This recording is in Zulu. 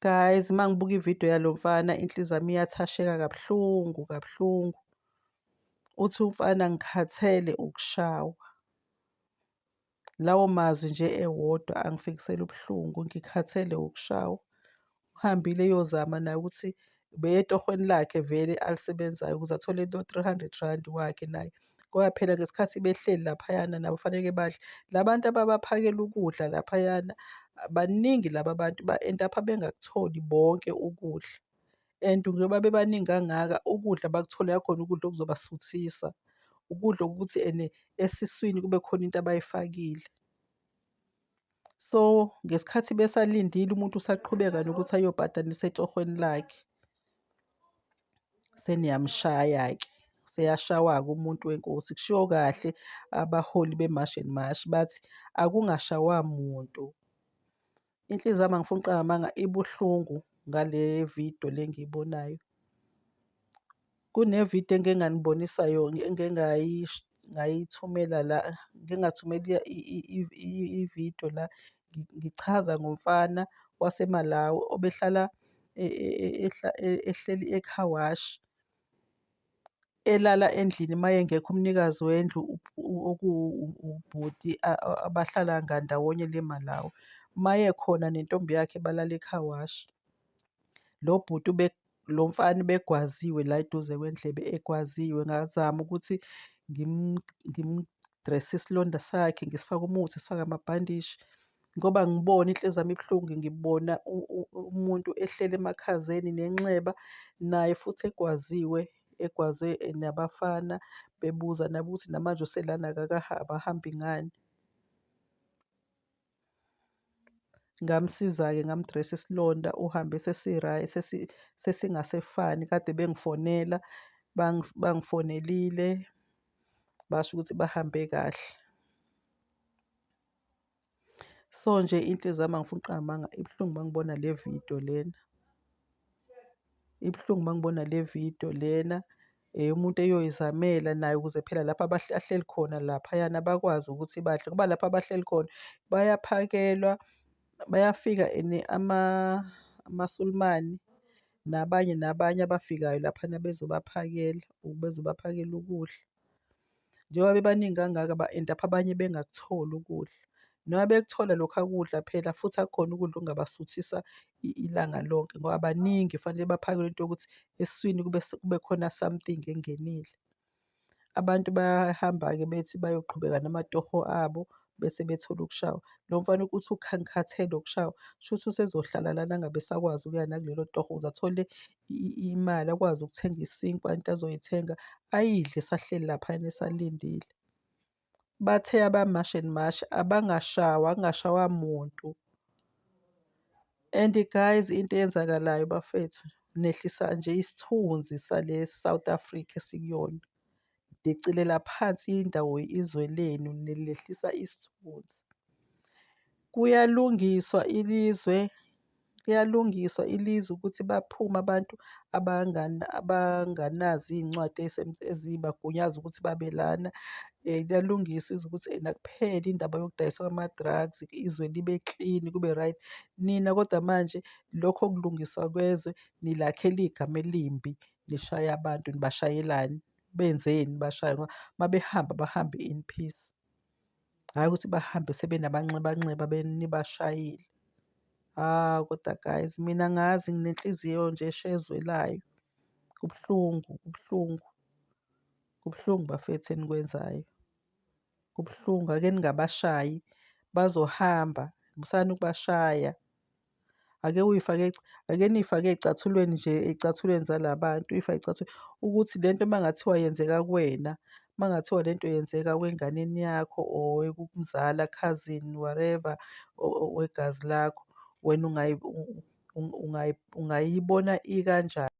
Guys, uma ngibuka ividiyo yalo mfana inhliziyo yami iyathasheka kabuhlungu kabuhlungu. Uthi umfana ngikhathele ukushawa. Lawo mazwi nje ewodwa angifikisela ubuhlungu, ngikhathele ukushawa. Uhambile eyozama naye ukuthi ubeye etohweni lakhe vele alisebenzayo ukuze athole lo R300 wakhe naye. Ngoba phela ngesikhathi behleli laphayana nabo faneke badle. La bantu ababaphakela ukudla laphayana baningi laba bantu ba-end up-a bengakutholi bonke ukudla. And njengoba bebaningi kangaka ukudla abakutholayo akukhona ukudla okuzobasuthisa. Ukudla okuthi ene esiswini kube khona into abayifakile. So ngesikhathi besalindile umuntu usaqhubeka nokuthi ayobhadanisa etohweni lakhe. Seniyamshaya-ke, useyashawa-ke umuntu wenkosi. Kushiwo kahle abaholi be-March and March bathi akungashawa muntu. Inhliziyo yami angifuni ukuqamba amanga ibuhlungu ngale video le engiyibonayo. Kune-video engike nganibonisa yona, engike ngayithumela la, ngike ngathumela ividiyo la ngichaza ngomfana waseMalawi obehlala ehleli e-car wash. Elala endlini uma engekho umnikazi wendlu okuwubhuti abahlala ngandawonye le Malawi. Uma ekhona nentombi yakhe balala e-car wash. Lo bhuti lo mfana ubegwaziwe la eduze kwendlebe egwaziwe. Ngazama ukuthi ngimdrese isilonda sakhe, ngisifake umuthi, sifake amabhandishi ngoba ngibona inhliziyo yami ibuhlungu ngibona umuntu ehleli emakhazeni nenxeba naye futhi egwaziwe, egwazwe nabafana bebuza nabo ukuthi namanje uselana akakahambi ahambi ngani. Ngamsiza-ke ngamdresa isilonda uhambe sesingasefani kade bengifonela bangifonelile basho ukuthi bahambe kahle. So nje inhliziyo yami angifuni ukuqamba amanga ibuhlungu uma ngibona le video lena. Ibuhlungu uma ngibona le video lena umuntu eyoyizamela naye ukuze phela lapho ahleli khona laphayana bakwazi ukuthi badle ngoba lapho abahleli khona bayaphakelwa, bayafika ene amaSulumane nabanye nabanye abafikayo laphana bezobaphakela, bezobaphakela ukudla. Njengoba bebaningi kangaka ba-end up abanye bengakutholi ukudla. Noma bekuthola lokhu kudla phela futhi akukhona ukudla okungabasuthisa ilanga lonke ngoba baningi fanele baphakelwe into yokuthi esiswini kube kube khona something engenile. Abantu bayahamba-ke bethi bayoqhubeka namatoho abo bese bethola ukushawa. Lo mfana uthi ngikhathele ukushawa, shuthi usezohlala lana angabe esakwazi ukuya nakulelo toho ukuze athole imali akwazi ukuthenga isinkwa into azoyithenga ayidle esahleli laphayana esalindile. Bathe aba-March and March abangashawa, kungashawa muntu. And guys into eyenzakalayo bafethu nehlisa nje isithunzi sale South Africa esikuyona. Dicilela phansi indawo izwe lenu nilehlisa isithunzi. Kuyalungiswa ilizwe, liyalungiswa ilizwe ukuthi baphume abantu abanganazo iy'ncwadi ezibagunyaza ukuthi babe lana. Kuyalungiswa izwe ukuthi ena kuphele indaba yokudayiswa kwama-drugs, izwe libe clean kube right. Nina kodwa manje lokho kulungiswa kwezwe nilakhela igama elimbi, nishaya abantu nibashayelani? Benzeni bashaywe ngoba uma behamba bahambe in peace. Hhayi ukuthi bahambe sebenamanxebanxeba nibashayile. Hawu kodwa guys mina angazi nginenhliziyo nje eshezwelayo. Kubuhlungu, kubuhlungu, kubuhlungu bafethu enikwenzayo. Kubuhlungu ake ningabashayi bazohamba, musani ukubashaya. Ake uyifake, ake niyifake ey'cathulweni nje ey'cathulweni zala bantu, uyifake ey'cathulweni ukuthi le nto uma kungathiwa yenzeka kuwena, uma kungathiwa le nto yenzeka kwenganeni yakho or kumzala, cousin, whatever wegazi lakho, wena ungayibona ikanjani?